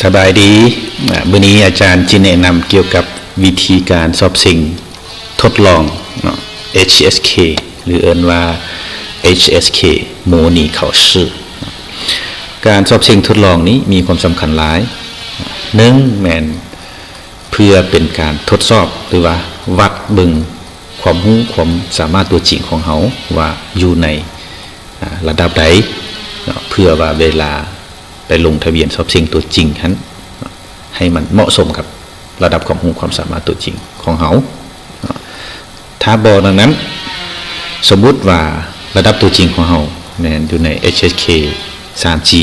ສະບາຍດີ. ອາ ມື້ນີ້ອາຈານຈະແນະນຳກ່ຽວກັບວິທີການສອບເສັງທົດລອງເນາະ ເອັດເອັສເຄ ຫຼືເອີ້ນວ່າ ເອັດເອັສເຄ 模拟考试. ການສອບເສັງທົດລອງນີ້ມີຄວາມສຳຄັນຫຼາຍ. ໜຶ່ງ ແມ່ນເພື່ອເປັນການທົດສອບ ຫຼືວ່າວັດເບິ່ງຄວາມຮູ້ຄວາມສາມາດຕົວຈິງຂອງເຮົາວ່າຢູ່ໃນ ອາ ລະດັບໃດເນາະ ເພື່ອວ່າເວລາ ໄປລົງທະບຽນສອບເສັງຕົວຈິງຫັ້ນ ໃຫ້ມັນເໝາະສົມກັບລະດັບຄວາມຮູ້ຄວາມສາມາດຕົວຈິງຂອງເຮົາ. ຖ້າບໍ່ດັ່ງນັ້ນ, ສົມມຸດວ່າລະດັບຕົວຈິງຂອງເຮົາແມ່ນຢູ່ໃນ ເອັດເອັສເຄ ສາມຈີ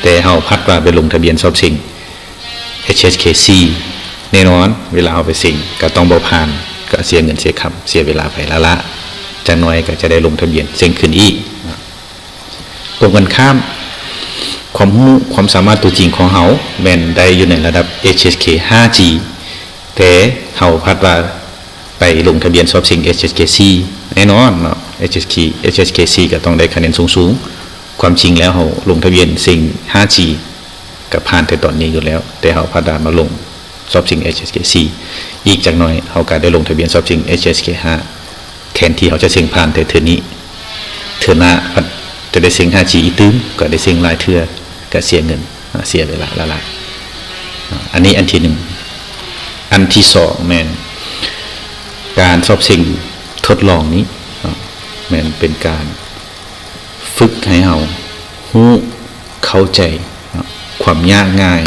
ແຕ່ເຮົາພັດວ່າໄປລົງທະບຽນສອບເສັງ ເອັດເອັສເຄ ສີ່ ແນ່ນອນ ເວລາເຮົາໄປເສັງກໍຕ້ອງບໍ່ຜ່ານ, ກໍເສຍເງິນເສຍຄຳ ເສຍເວລາໄປລ້າໆ, ຈັກໜ້ອຍກໍຈະໄດ້ລົງທະບຽນເສັງຂຶ້ນອີກ. ກົງກັນຂ້າມ, ຄວາມຮູ້ຄວາມສາມາດຕົວຈິງຂອງເຮົາແມ່ນໄດ້ຢູ່ໃນລະດັບ ເອັດເອັສເຄ ຫ້າຈີ ແຕ່ເຮົາພັດວ່າໄປລົງທະບຽນສອບເສັງ ເອັດເອັສເຄ ສີ່ ແນ່ນອນເນາະ, ເອັດເອັສເຄ ເອັດເອັສເຄ ສີ່ ກໍຕ້ອງໄດ້ຄະແນນສູງໆ. ຄວາມຈິງແລ້ວເຮົາລົງທະບຽນເສັງ ຫ້າຈີ ກໍຜ່ານແຕ່ຕອນນີ້ຢູ່ແລ້ວ, ແຕ່ເຮົາພັດວ່າມາລົງ ສອບເສັງ ເອັດເອັສເຄ ສີ່ ອີກຈັກໜ້ອຍເຮົາກໍໄດ້ລົງທະບຽນສອບເສັງ ເອັດເອັສເຄ ຫ້າ ແທນທີ່ເຮົາຈະເສັງຜ່ານແຕ່ເທື່ອນີ້, ເທື່ອໜ້າພັດຈະໄດ້ເສັງ ຫ້າຈີ ອີກຕື່ມ, ກໍໄດ້ເສັງຫຼາຍເທື່ອ, ກໍເສຍເງິນ, ເສຍເວລາຫຼາຍໆ. ອັນນີ້ອັນທີໜຶ່ງ. ອັນທີສອງແມ່ນການສອບເສັງທົດລອງນີ້ ແມ່ນເປັນການ ຝຶກໃຫ້ເຮົາຮູ້ເຂົ້າໃຈເນາະ ຄວາມຍາກງ່າຍ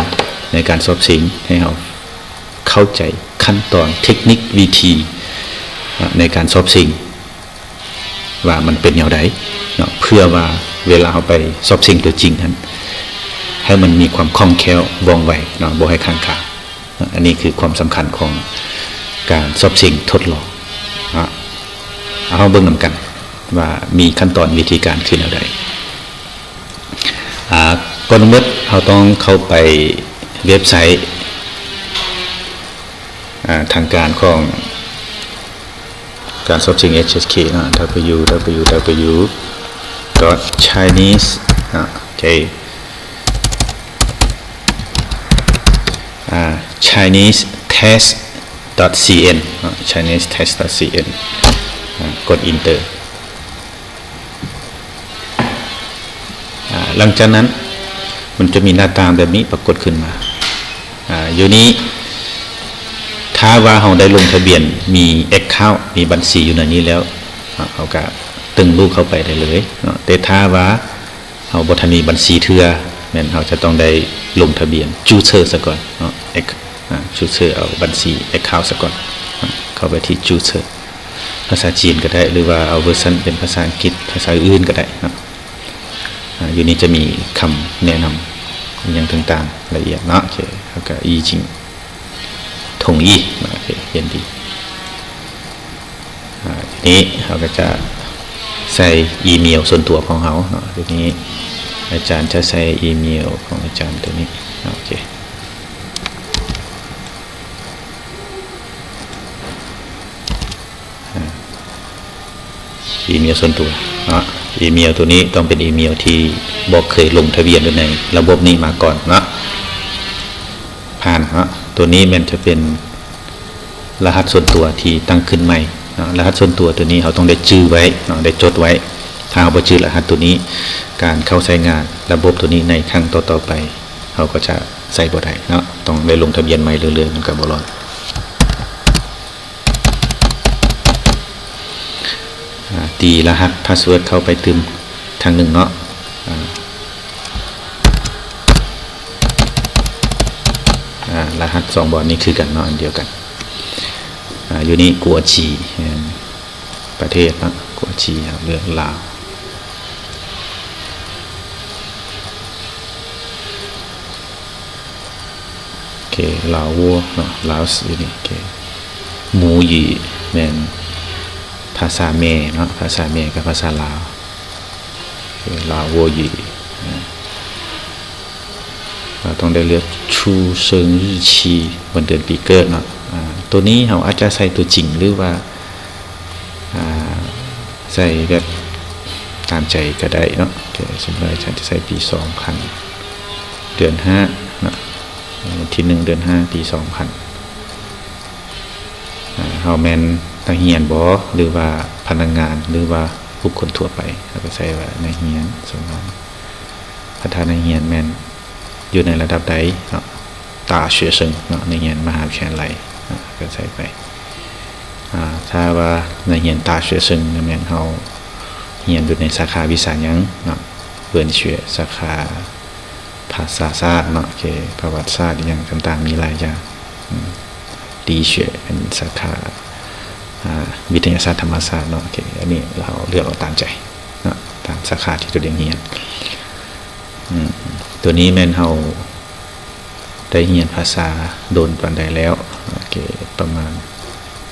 ໃນການສອບເສັງ, ໃຫ້ເຮົາເຂົ້າໃຈຂັ້ນຕອນເທັກນິກວິທີເນາະ ໃນການສອບເສັງວ່າມັນເປັນແນວໃດເນາະ, ເພື່ອວ່າເວລາເຮົາໄປສອບເສັງຕົວຈິງຫັ້ນ ໃຫ້ມັນມີຄວາມຄ່ອງແຄ້ວວ່ອງໄວເນາະ, ບໍ່ໃຫ້ຄ້າງຄາ. ອັນນີ້ຄືຄວາມສຳຄັນຂອງການສອບເສັງທົດລອງເນາະ. ເຮົາເບິ່ງນຳກັນວ່າມີຂັ້ນຕອນວິທີການຄືແນວໃດ. ອາ ກ່ອນອື່ນໝົດເຮົາຕ້ອງເຂົ້າໄປເວັບໄຊ ອາ ທາງການຂອງ ການສອບເສັງ ເອັດເອັສເຄ ເນາະ www.chinese ເນາະ ໂອເຄ ອາ chinesetest.cn ເນາະ chinesetest.cn ອາ ກົດ enter. ອາ ຫຼັງຈາກນັ້ນມັນຈະມີໜ້າຕ່າງແບບນີ້ປາກົດຂຶ້ນມາ. ອາ ຢູ່ນີ້ຖ້າວ່າເຮົາໄດ້ລົງທະບຽນ ມີ account ມີບັນຊີຢູ່ໃນນີ້ແລ້ວ ອາ ເຮົາກະຕຶງລູກເຂົ້າໄປໄດ້ເລີຍເນາະ, ແຕ່ຖ້າວ່າເຮົາບໍ່ທັນມີບັນຊີເທື່ອ ແມ່ນເຮົາຈະຕ້ອງໄດ້ລົງທະບຽນ 註ເຊີ ສາກ່ອນເນາະ, ແອັກ ອາ ຈູເຊີ ເອົາບັນຊີ account ສາກ່ອນເນາະ, ເຂົ້າໄປທີ່ 注册 ພາສາຈີນກໍໄດ້ ຫຼືວ່າເອົາເວີຊັນເປັນພາສາອັງກິດ ພາສາອື່ນກໍໄດ້ເນາະ. ອາ ຢູ່ນີ້ຈະມີຄຳແນະນຳຫຍັງຕ່າງໆ ລະອຽດເນາະ. ໂອເຄ ເຮົາກໍ 已经 同意 ເນາະ. ໂອເຄ ຍິນດີ. ອາ ທີນີ້ເຮົາກໍຈະໃສ່ອີເມວສ່ວນຕົວຂອງເຮົາເນາະ, ທີນີ້ອາຈານຈະໃສ່ອີເມວຂອງອາຈານຕົວນີ້ເນາະ. ໂອເຄ ອາ ອີເມວສ່ວນຕົວເນາະ, ອີເມວຕົວນີ້ຕ້ອງເປັນອີເມວທີ່ບໍ່ເຄີຍລົງທະບຽນຢູ່ໃນລະບົບນີ້ມາກ່ອນເນາະ. ຜ່ານເນາະ, ຕົວນີ້ແມ່ນຈະເປັນ ລະຫັດສ່ວນຕົວທີ່ຕັ້ງຂຶ້ນໃໝ່ເນາະ, ລະຫັດສ່ວນຕົວຕົວນີ້ເຮົາຕ້ອງໄດ້ຈື່ໄວ້ເນາະ, ໄດ້ຈົດໄວ້. ຖ້າເຮົາບໍ່ຈື່ລະຫັດຕົວນີ້, ການເຂົ້າໃຊ້ງານລະບົບຕົວນີ້ໃນຄັ້ງຕໍ່ໆໄປ ເຮົາກໍຈະໃຊ້ບໍ່ໄດ້ເນາະ, ຕ້ອງໄດ້ລົງທະບຽນໃໝ່ເລື້ອຍໆ ມັນກໍບໍ່ລອດ. ອາ ຕີລະຫັດ password ເຂົ້າໄປຕື່ມຄັ້ງໜຶ່ງເນາະ. ອາ ອາ ລະຫັດສອງບ່ອນນີ້ຄືກັນເນາະ, ອັນດຽວກັນ. ອາ ຢູ່ນີ້ 国籍 ແມ່ນປະເທດເນາະ, 国籍 ເຮົາເລືອກລາວ. ໂອເຄ ລາວໂວເນາະ, ລາວ ຢູ່ນີ້. ໂອເຄ 母语 ແມ່ນພາສາແມ່ເນາະ, ພາສາແມ່ກັບພາສາລາວ. ລາວໂວຢູ່ດີ. ເຮົາຕ້ອງໄດ້ເລືອກ 出生日期 ວັນເດືອນປີເກີດເນາະ. ອາ ຕົວນີ້ເຮົາອາດຈະໃສ່ຕົວຈິງ ຫຼືວ່າ ອາ ໃສ່ແບບຕາມໃຈກໍໄດ້ເນາະ. ໂອເຄ ສົມມຸດອາຈານຈະໃສ່ປີສອງພັນ ເດືອນຫ້າເນາະ. ທີໜຶ່ງ ເດືອນຫ້າ ປີສອງພັນ ອາ ເຮົາແມ່ນນັກຮຽນບໍ ຫຼືວ່າພະນັກງານ ຫຼືວ່າບຸກຄົນທົ່ວໄປ ເຮົາກໍໃຊ້ວ່ານັກຮຽນ. ສົມມຸດວ່າ ຖ້ານັກຮຽນແມ່ນຢູ່ໃນລະດັບໃດເນາະ 大学生 ເນາະ ນັກຮຽນມະຫາວິທະຍາໄລເນາະ ກໍໃຊ້ໄປ. ອາ ຖ້າວ່ານັກຮຽນ大学生 ແມ່ນເຮົາຮຽນຢູ່ໃນສາຂາວິຊາຫຍັງເນາະ 文学 ສາຂາ ພາສາສາດເນາະ ໂອເຄ ປະຫວັດສາດ ອີ່ຫຍັງຕ່າງໆ ມີຫຼາຍຢ່າງ. ອືມ 理学 ເປັນສາຂາ ອາ ວິທະຍາສາດທຳມະຊາດເນາະ ໂອເຄ ອັນນີ້ເຮົາເລືອກເອົາຕາມໃຈເນາະ ຕາມສາຂາທີ່ຕົວເອງຮຽນ. ອືມ ຕົວນີ້ແມ່ນເຮົາໄດ້ຮຽນພາສາດົນປານໃດແລ້ວ? ໂອເຄ ປະມານ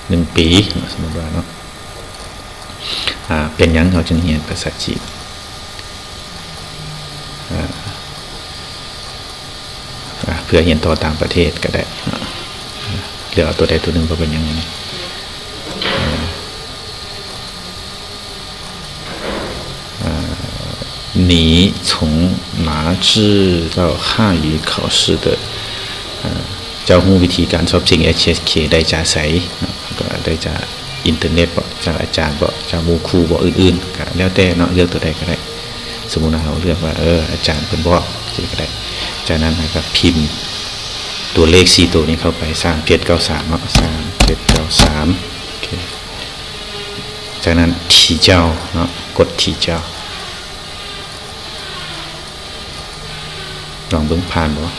ໜຶ່ງປີເນາະ ສົມມຸດວ່າເນາະ. ອາ ເປັນຫຍັງເຮົາຈຶ່ງຮຽນພາສາຈີນ? ອາ ອາ ເພື່ອຮຽນຕໍ່ຕ່າງປະເທດກໍໄດ້ເນາະ ເລືອກເອົາຕົວໃດຕົວໜຶ່ງບໍ່ເປັນຫຍັງ. ອາ ອາ 你从哪知道汉语考试的 ອາ ເຈົ້າຮູ້ວິທີການສອບເສັງ ເອເອັດເອັດເຄ ໄດ້ຈາກໃສເນາະ ກໍໄດ້ຈາກອິນເຕີເນັດບໍ ຈາກອາຈານບໍ ຈາກໝູ່ຄູ່ບໍ ອື່ນໆ ກໍແລ້ວແຕ່ເນາະ ເລືອກຕົວໃດກໍໄດ້. ສົມມຸດວ່າເຮົາເລືອກວ່າ ເອີ ອາຈານເພິ່ນບອກ ຈັ່ງຊີ້ກໍໄດ້. ຈາກນັ້ນເຮົາກໍພິມຕົວເລກສີ່ໂຕນີ້ເຂົ້າໄປ ສາມເຈັດເກົ້າສາມເນາະ ສາມເຈັດເກົ້າສາມ ໂອເຄ. ຈາກນັ້ນ 提交 ເນາະ ກົດ 提交 ລອງເບິ່ງຜ່ານບໍ່?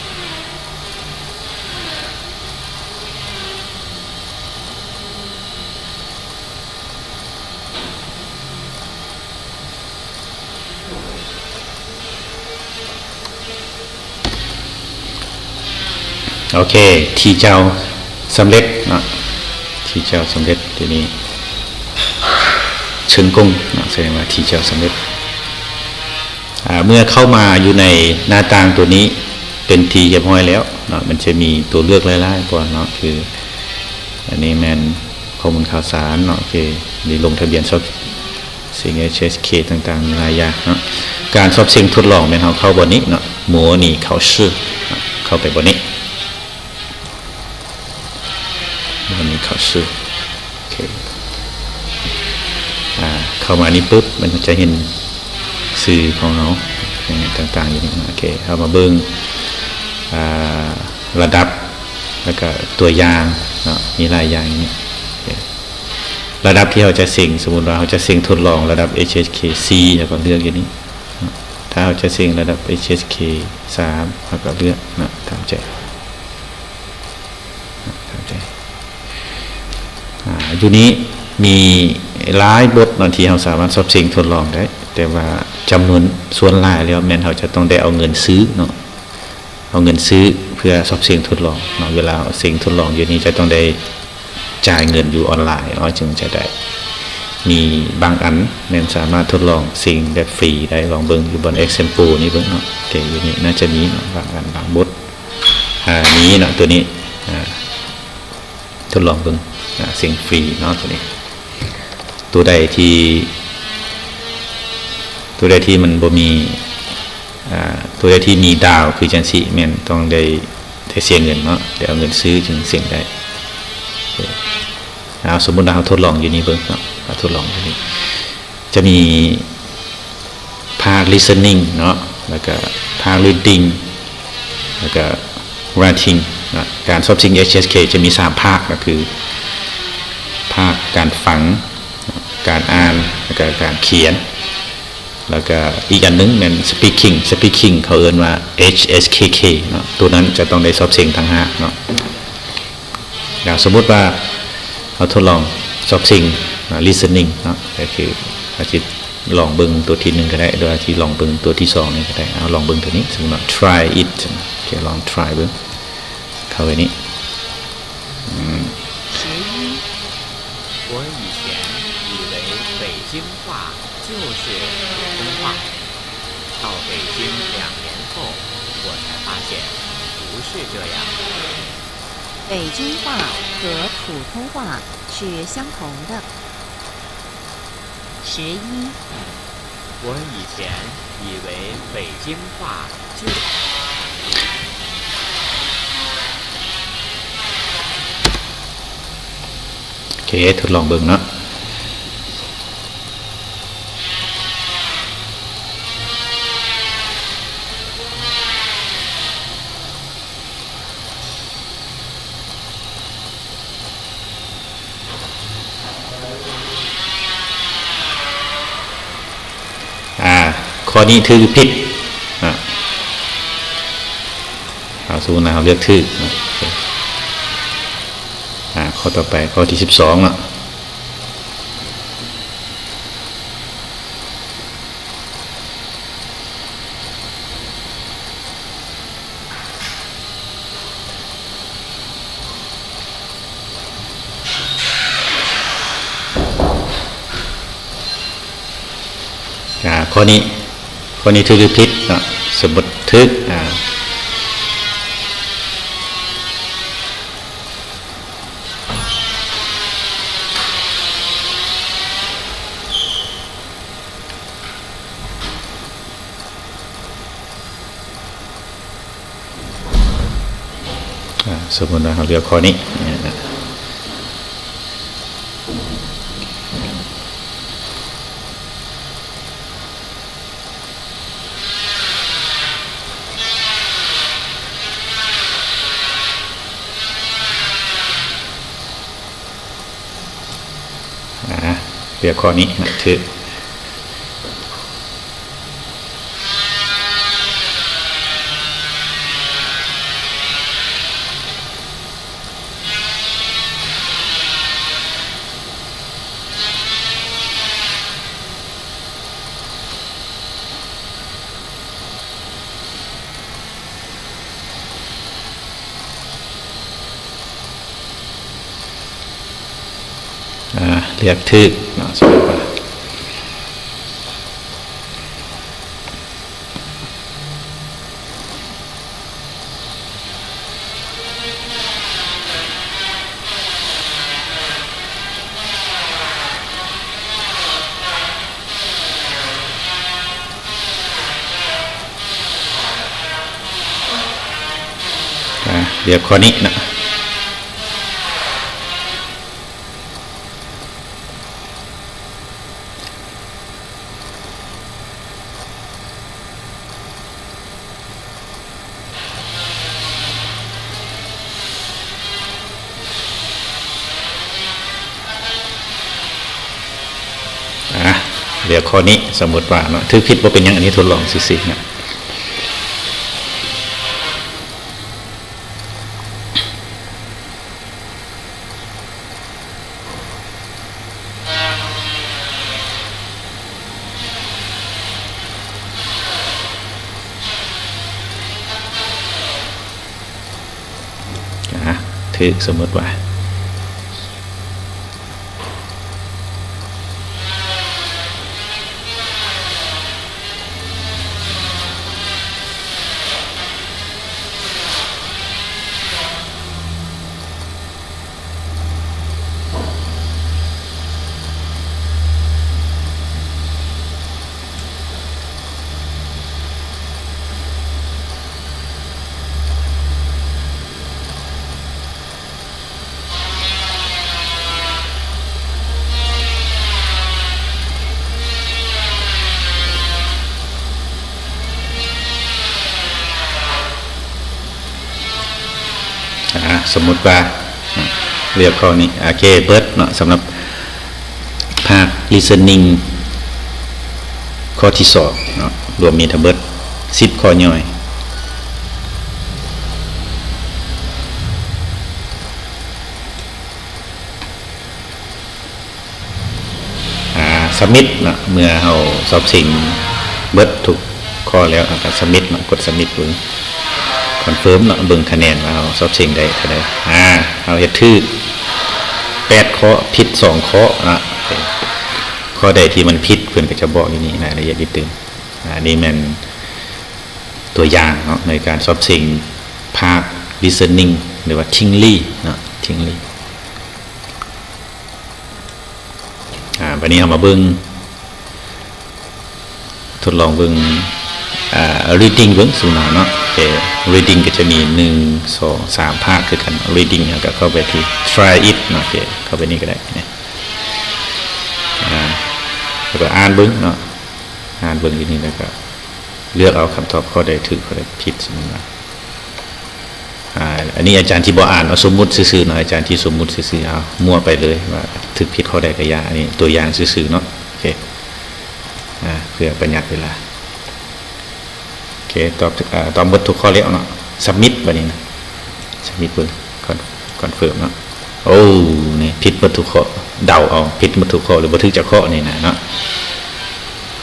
ໂອເຄ 提交 ສຳເລັດເນາະ 提交 ສຳເລັດ ທີນີ້ 成功 ເນາະ ສະແດງວ່າ 提交 ສຳເລັດ. ອາ ເມື່ອເຂົ້າມາຢູ່ໃນໜ້າຕ່າງຕົວນີ້ເປັນທີ່ຮຽບຮ້ອຍແລ້ວເນາະ ມັນຈະມີຕົວເລືອກຫຼາຍໆ ກ່ອນເນາະ ຄື ອັນນີ້ແມ່ນຂໍ້ມູນຂ່າວສານເນາະ ໂອເຄ ມີລົງທະບຽນສອບເສັງ ເອເອັດເອັດເຄ ຕ່າງໆ ມີຫຼາຍຢ່າງເນາະ. ການສອບເສັງທົດລອງແມ່ນເຮົາເຂົ້າບ່ອນນີ້ເນາະ 模拟考试 ເຂົ້າໄປບ່ອນນີ້ 模拟考试 ໂອເຄ ອາ ເຂົ້າມານີ້ປຶບ ມັນຈະເຫັນຊື່ຂອງເຮົາ ອີ່ຫຍັງຕ່າງໆ ຢູ່ນີ້ ໂອເຄ ເຮົາມາເບິ່ງ ອາ ລະດັບ ແລ້ວກະຕົວຢ່າງເນາະ ມີຫຼາຍຢ່າງຢູ່ນີ້ ໂອເຄ ລະດັບທີ່ເຮົາຈະເສັງ ສົມມຸດວ່າເຮົາຈະເສັງທົດລອງລະດັບ ເອເອັດເອັດເຄ ສີ່ ເຮົາກໍເລືອກຢູ່ນີ້ເນາະ ຖ້າເຮົາຈະເສັງລະດັບ ເອເອັດເອັດເຄ ສາມ ເຮົາກໍເລືອກເນາະ ຕາມໃຈ ເຂົ້າໃຈ ອາ ຢູ່ນີ້ມີຫຼາຍບົດເນາະ ທີ່ເຮົາສາມາດສອບເສັງທົດລອງໄດ້ ແຕ່ວ່າຈຳນວນສ່ວນຫຼາຍແລ້ວແມ່ນເຮົາຈະຕ້ອງໄດ້ເອົາເງິນຊື້ເນາະ ເອົາເງິນຊື້ເພື່ອສອບເສັງທົດລອງເນາະ. ເວລາເສັງທົດລອງຢູ່ນີ້ຈະຕ້ອງໄດ້ຈ່າຍເງິນຢູ່ອອນລາຍເນາະ ຈຶ່ງຈະໄດ້. ມີບາງອັນແມ່ນສາມາດທົດລອງເສັງແບບຟຣີໄດ້ ລອງເບິ່ງຢູ່ບ່ອນ example ນີ້ເບິ່ງເນາະ ໂອເຄ ຢູ່ນີ້ໜ້າຈະມີເນາະ ບາງອັນບາງບົດ ອາ ມີເນາະ ຕົວນີ້ ອາ ທົດລອງເບິ່ງ ອາ ເສັງຟຣີເນາະ ຕົວນີ້ ຕົວໃດທີ່ ຕົວໃດທີ່ມັນບໍ່ມີ ອາ ຕົວໃດທີ່ມີດາວຄືຈັ່ງຊີ້ ແມ່ນຕ້ອງໄດ້ ໄດ້ເສຍເງິນເນາະ ໄດ້ເອົາເງິນຊື້ຈຶ່ງເສັງໄດ້. ເອົາ ສົມມຸດວ່າເຮົາທົດລອງຢູ່ນີ້ເບິ່ງເນາະ ເຮົາທົດລອງຢູ່ນີ້ ຈະມີພາກ listening ເນາະ ແລ້ວກະພາກ reading ແລ້ວກະ writing ເນາະ. ການສອບເສັງ ເອເອັດເອັດເຄ ຈະມີສາມພາກ ກໍຄືພາກການຟັງ ການອ່ານ ແລ້ວກະການຂຽນ. ແລ້ວກະອີກອັນໜຶ່ງແມ່ນ speaking speaking ເຂົາເອີ້ນວ່າ ເອເອັດເອັດເຄເຄ ເນາະ ໂຕນັ້ນຈະຕ້ອງໄດ້ສອບເສັງຕ່າງຫາກເນາະ. ດຽວສົມມຸດວ່າເຮົາທົດລອງສອບເສັງ listening ເນາະ ກໍຄືອາດຊິລອງເບິ່ງຕົວທີໜຶ່ງກໍໄດ້ ຫຼືວ່າຊິລອງເບິ່ງຕົວທີສອງນີ້ກໍໄດ້. ເອົາລອງເບິ່ງຕົວນີ້ ສົມມຸດວ່າ try it ໂອເຄ ລອງ try ເບິ່ງ ເຂົ້າໄປນີ້ ອືມ 十一，我以前以为北京话就是普通话，到北京两年后，我才发现不是这样的。北京话和普通话是相同的。十一，我以前以为北京话就ເຄ ທົດລອງເບິ່ງເນາະ. ອ່າ ຂໍ້ນີ້ຖືກຫຼືຜິດ? ອ່າ ເອົາ ສົມມຸດວ່າເຮົາເລືອກຖືກເນາະ. ອ່າ ຂໍ້ຕໍ່ໄປ ຂໍ້ທີສິບສອງເນາະ. ອ່າ ຂໍ້ນີ້ ຂໍ້ນີ້ຖືກຫຼືຜິດເນາະ? ສົມມຸດຖືກ ອ່າ ອ່າ ສົມມຸດວ່າເຮົາເລືອກຂໍ້ນີ້ ອ່າ ເລືອກຂໍ້ນີ້ນະ ຖືກ. ອ່າ ເລືອກຖືກເນາະ ສົມມຸດວ່າ ອ່າ ເລືອກຂໍ້ນີ້ເນາະ. ອ່າ ເລືອກຂໍ້ນີ້ ສົມມຸດວ່າເນາະ ຖືກຜິດບໍ່ເປັນຫຍັງ ອັນນີ້ທົດລອງຊື່ໆເນາະ. ອ່າ ຖືກ ສົມມຸດວ່າ ອ່າ ສົມມຸດວ່າ ເລືອກຂໍ້ນີ້ ໂອເຄ ເບິດເນາະ ສຳລັບພາກ listening ຂໍ້ທີສອງເນາະ ລວມມີທັງເບິດສິບຂໍ້ຍ່ອຍ. ອ່າ submit ເນາະ ເມື່ອເຮົາສອບເສັງເບິດທຸກຂໍ້ແລ້ວ ເຮົາກໍ submit ເນາະ ກົດ submit ເບິ່ງ confirm ເນາະ ເບິ່ງຄະແນນວ່າເຮົາສອບເສັງໄດ້ເທົ່າໃດ. ອ່າ ເຮົາເຮັດຖືກແປດຂໍ້ ຜິດສອງຂໍ້ເນາະ. ຂໍ້ໃດທີ່ມັນຜິດ ເພິ່ນກໍຈະບອກຢູ່ນີ້ ລາຍລະອຽດອີກຕື່ມ. ອ່າ ອັນນີ້ແມ່ນຕົວຢ່າງເນາະ ໃນການສອບເສັງພາກ listening ຫຼືວ່າ tingli ເນາະ tingli. ອ່າ ບາດນີ້ເຮົາມາເບິ່ງ ທົດລອງເບິ່ງ ອ່າ reading ເບິ່ງ ສົມມຸດເນາະ ໂອເຄ reading ກໍຈະມີໜຶ່ງ ສອງ ສາມພາກຄືກັນ reading ເຮົາກໍເຂົ້າໄປທີ່ try it ເນາະ ໂອເຄ ເຂົ້າໄປນີ້ກໍໄດ້ ອ່າ ແລ້ວກໍອ່ານເບິ່ງເນາະ ອ່ານເບິ່ງຢູ່ນີ້ ແລ້ວກໍເລືອກເອົາຄຳຕອບຂໍ້ໃດຖືກ ຂໍ້ໃດຜິດ ສົມມຸດວ່າ ອ່າ ອັນນີ້ອາຈານທີ່ບໍ່ອ່ານເນາະ ສົມມຸດຊື່ໆເນາະ ອາຈານທີ່ສົມມຸດຊື່ໆ ເອົາມົ້ວໄປເລີຍວ່າຖືກຜິດຂໍ້ໃດກໍຢ່າ ອັນນີ້ຕົວຢ່າງຊື່ໆເນາະ ໂອເຄ ອ່າ ເພື່ອປະຢັດເວລາ ໂອເຄ ຕອບ ເອີ ຕອບໝົດທຸກຂໍ້ແລ້ວເນາະ submit ບາດນີ້ນະ submit ເບິ່ງ ຄອນ confirm ເນາະ ໂອ້ ນີ້ຜິດໝົດທຸກຂໍ້ ເດົາເອົາ ຜິດໝົດທຸກຂໍ້ ຫຼືບໍ່ຖືກຈັກຂໍ້ນີ້ນະເນາະ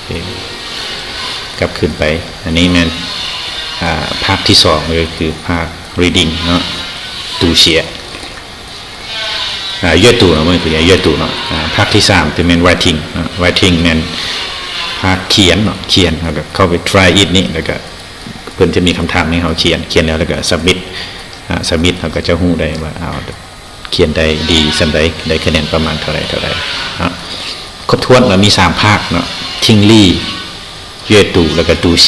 ໂອເຄ ກັບຄືນໄປ ອັນນີ້ແມ່ນ ອ່າ ພາກທີສອງ ກໍຄືພາກ reading ເນາະ 读写 ອ່າ 阅读ເນາະ ມື້ຄື 阅读ເນາະ ອ່າ ພາກທີສາມ ທີ່ແມ່ນ writing ເນາະ writing ແມ່ນພາກຂຽນເນາະ ຂຽນ ເຮົາກໍເຂົ້າໄປ try it ນີ້ ແລ້ວກໍເພິ່ນຈະມີຄຳຖາມໃຫ້ເຮົາຂຽນ ຂຽນແລ້ວ ແລ້ວກໍ submit ອ່າ submit ເຮົາກໍຈະຮູ້ໄດ້ວ່າ ເອົາ ຂຽນໄດ້ດີສ່ຳໃດ ໄດ້ຄະແນນປະມານເທົ່າໃດ ເທົ່າໃດເນາະ ຄົບຖ້ວນເນາະ ມີສາມພາກເນາະ 听力 阅读 ແລ້ວກໍ读写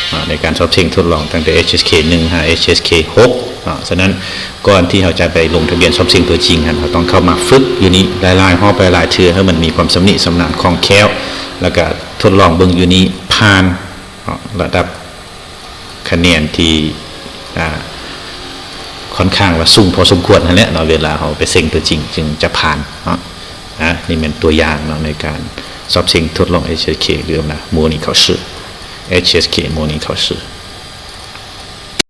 ເນາະ ໃນການສອບເສັງທົດລອງຕັ້ງແຕ່ HSK ໜຶ່ງ ຫາ HSK ຫົກ ເນາະ ສະນັ້ນ ກ່ອນທີ່ເຮົາຈະໄປລົງທະບຽນສອບເສັງຕົວຈິງຫັ້ນ ເຮົາຕ້ອງເຂົ້າມາຝຶກຢູ່ນີ້ຫຼາຍໆຮອບ ຫຼາຍໆເທື່ອ ໃຫ້ມັນມີຄວາມຊຳນິຊຳນານຄ່ອງແຄ້ວ ແລ້ວກໍທົດລອງເບິ່ງຢູ່ນີ້ຜ່ານ ເນາະ ລະດັບຄະແນນທີ່ ອ່າ ຄ່ອນຂ້າງວ່າສູງພໍສົມຄວນຫັ້ນແຫຼະເນາະ ເວລາເຮົາໄປເສັງຕົວຈິງຈຶ່ງຈະຜ່ານເນາະ ອ່າ ນີ້ແມ່ນຕົວຢ່າງເນາະ ໃນການສອບເສັງທົດລອງ HSK ຫຼືວ່າ 模拟考试 HSK 模拟考试